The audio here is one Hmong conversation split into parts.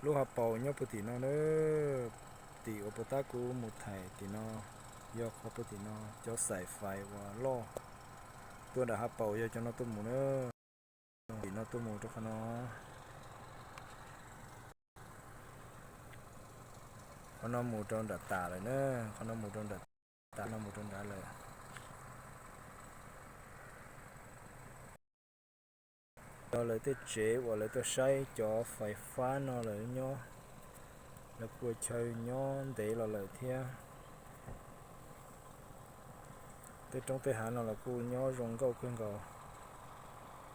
Lub hav paus nyob puag tim no na, tim uas puag ta kuv mus thaij tim no, yog qhov puag tim no, cov xaim fais uas loj tuaj nram hav paus yog cov no tuaj mus na. Tim no tuaj mus rau qhov no, qhov no mus rau nram tas lawm na, qhov no mus rau nram tas, no mus rau nrad lawm. Yog lawv tej tsev uas lawv tuaj saib cov fais fab no lawv nyob, lawv kuj ua chaw nyob ntev los lawm thiab. Tej roob tej hav no los kuj nyob zoo nkauj kawg nkaus,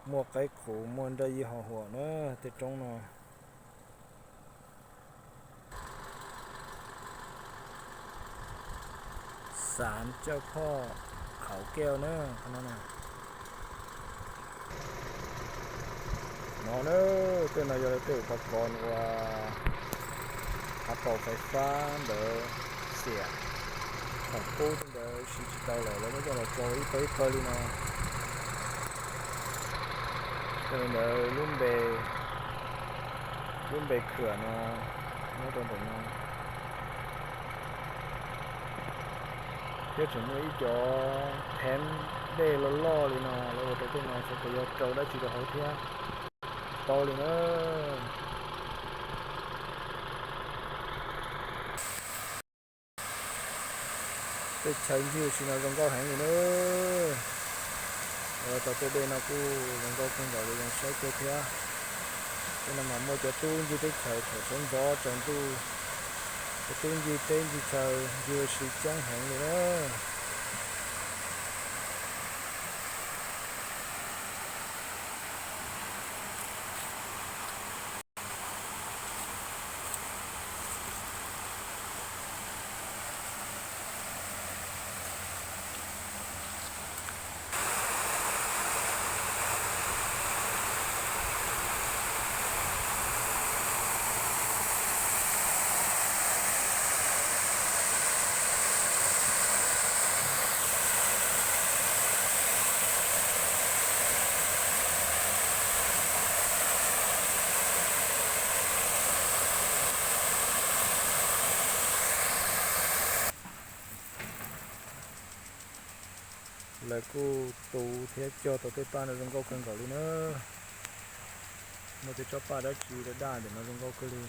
muaj qaib qus muaj nraj yij ho huam na, tej roob no. Xav coj phoj qhauv kej na, qhov no na. No na, tej no yog lawv tej uas pov kos uas hav paus fais fab ntawd xiam, thaum qub tej ntawd siv tsis tau lawm lawv muab coj los rau ib pawg ib pawg li no. Tej ntawd lub npe, lub npe khwm no nyob rau ntawm no. Thiab tseem muaj ib cov pheeb dej loj loj li no lawv ua rau tej no, xyov puas yog rau dab tsi rau hauv thiab, tsis paub li na. Tej chaw ncig ua si no zoo nkauj heev li na. Tau tej dej no kuj zoo nkauj kawg nkaus li, zoo saib kawg thiab. Tej no mas muaj cov tub ncig teb chaws thaum sawv ntxov tsaus ntuj, cov tub ncig teb ncig chaw ncig ua si coob heev li na. Lawv kuj tu thiab cog tau tej paj no zoo nkauj kawg nkaus li na. Muaj tej tsob paj dab tsi daj daj ntawm no zoo nkauj kawg li.